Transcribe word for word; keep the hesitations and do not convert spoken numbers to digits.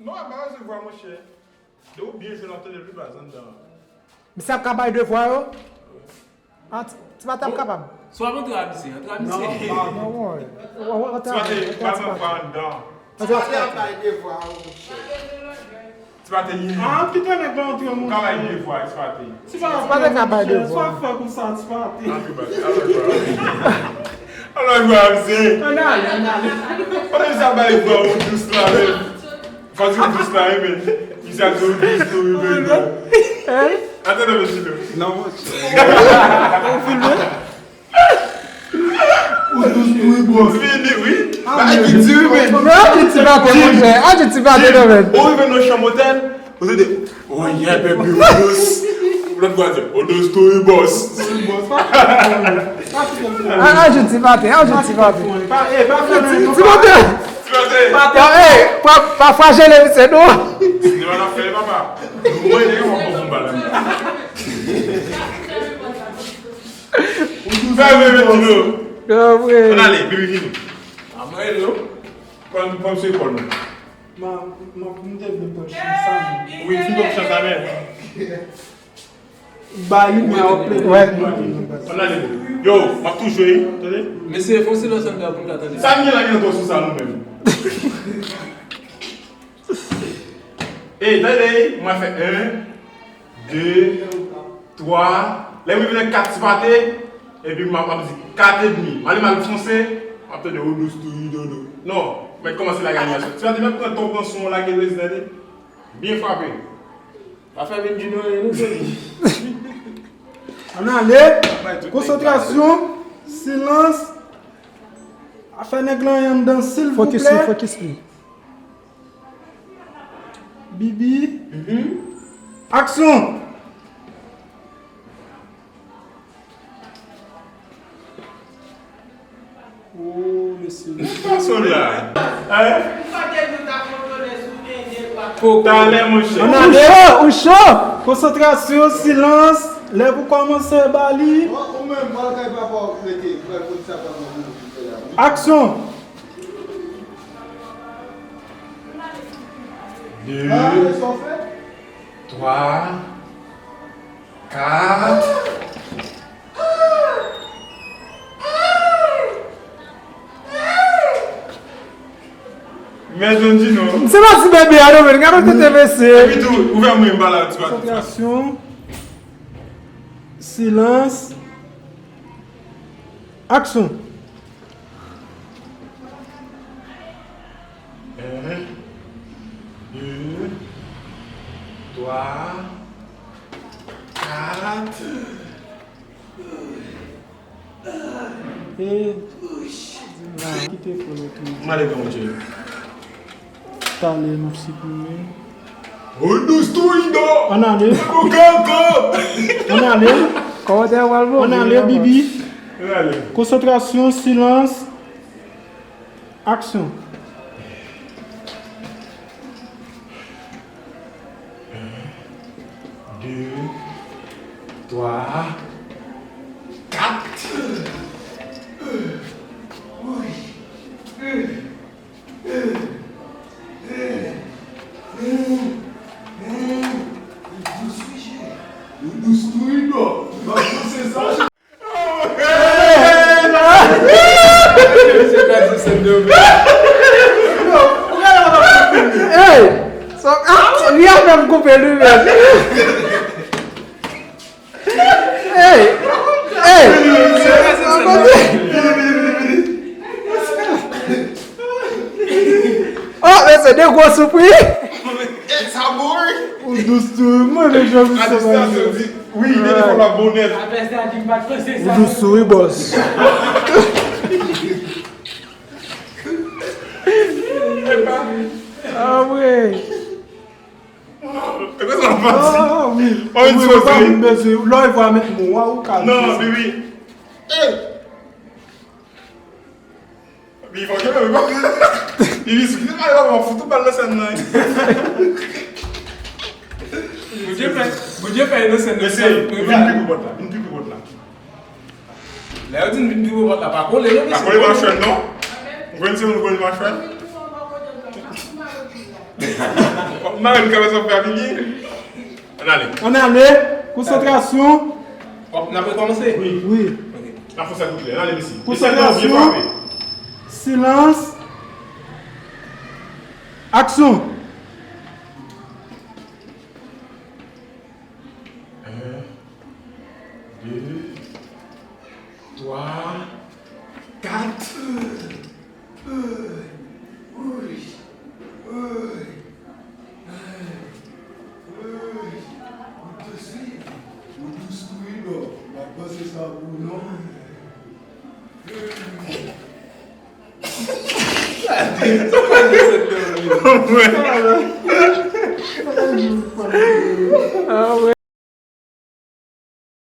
Non, a pa resevwa, monchè. Depi w byen jwe, n ap tande l pi baz anndan. Misye ap ka bay devwa yo? Ah, ti, ti pate ap kapab. Si w ap antre a misye, antre a misye. Non, non, non. Ti pate, pa nan pa anndan. Ti pate ap bay devwa yo, monchè. Ti pate li. Ah, kite nèg la antre, monchè. Ka bay devwa, ti pate. Ti pate ka bay devwa. Sa w fè konsa, ti pate. Antre, pate. Antre, pate. Antre, pate. Ann ale, ann ale. Kote sa bay vwa ou dous la, menm? Fò di w dous la, wi, men. Misye ap di w dous tou, wi, men. Hein? Atann, non, mesye, non. Non, monchè. Ou filme? Ou dous tou, wi, bro. Fini, wi. Ah, bagay ki di, wi, men. Men, an di ti pate, monchè. An di ti pate, non, men. Ou rive nan chanm otèl, ou se de, oh, yeah, baby, ou dous. Lòt vwa di, ou dous tou, wi, boss. Wi, boss. Pa fè, pa fè. Ah, an di ti pate, an di ti pate. Pa, eh, pa fè, ti, ti pate. Ti pate. Pa, eh, pa, pa fwajele misye, non. Sinema n ap fè, papa. Mwen, nèg, mwen, mwen, mwen, mwen, mwen. Fè vre, Tino. Ann ale, Bibi, vini. A mwen rele w. Kòm, kòm se kòm. Ma, ma, m te vle pran chans sa, men. Wi, m te pran chans sa, men. Bay li, men w ap plede. Ann ale. Yo, m ap tou jwe, tande? Mesye, fò silans anndan pou m ka tande. Sa m gen la, gen twò sou sa, nou menm. Ey, tande, mwen fè en, de, twa. Lè m rive nan kat ti pate, epi m ap, ap di kat edmi. M ale m al fonse, m ap tande ou dous tou, wi, dodo. Non, mèt kòmanse lage animasyon. Ti pate, mèt pran ton, pran son, lage rezidan li. Byen frape. Pa fè vin di nou anyen, non, sezi. Ann ale. Konsantrasyon. Silans. Pa fè nèg la anyen anndan, silvouplè. Fokis li, fokis li. Bibi. Mhm. Aksyon! Oh, mesye. Fason la. Hein? Talè, monchè. Ou cho, ou cho. Konsantrasyon, silans. Lè pou kòmanse ba li. Ou menm, pral kay papa w rete, frè, pou sa pa manje. Aksyon! De, twa, kat. Men John di non. Se pa ti bebe a non, men gade tete mesye. Epi tou, ouvè mwen bala ti pate. Konsantrasyon. Silans. Aksyon. En, de, twa, kat. E, kite fò lòt moun. M ale nan Dye. Talè n ap siprime. Ou dous tou, Ido! Ann ale. Ou kaka! Ann ale. Kòmantè yo pral bon. Ann ale, Bibi. Ann ale. Konsantrasyon, silans. Aksyon. De, twa, kat. Ou dous wi, cheri. Ou dous tou wi, non. M ap panse sa. Hey! Sa, ah, li a fè m koupe li menm. Hey! Hey! Oh, men se de gwo soupri. Ou dous tou, mwen menm jan misye bay. Wi, li te fè la bonè. Ou dous tou, wi, bòs. Ah, wi. Ah, wi. Ou pa vin bezwen, lè w vwa met mo a, ou ka. Non, Bibi. Li fò ke menm, wi. Li riske pale la, w ap fout ou bal nan sèn nan. Bondye fè, Bondye fè inosan nan sèn. Vin pi gwo pòt la, vin pi gwo pòt la. Lè yo di n vin pi gwo pòt la, pa kole non, mesye. Pa kole machwè non. Ou konn se moun kole machwè? Marenn kòmanse ap fè apibye. Ann ale. Ann ale. Konsantrasyon. N ap rekòmanse? Wi. Wi. Ok. N ap fè sa tou klè. Ann ale, mesi. Konsantrasyon. Silans. Aksyon. En, de, twa, kat. Ou dous wi, bro. M ap panse sa pou ou non.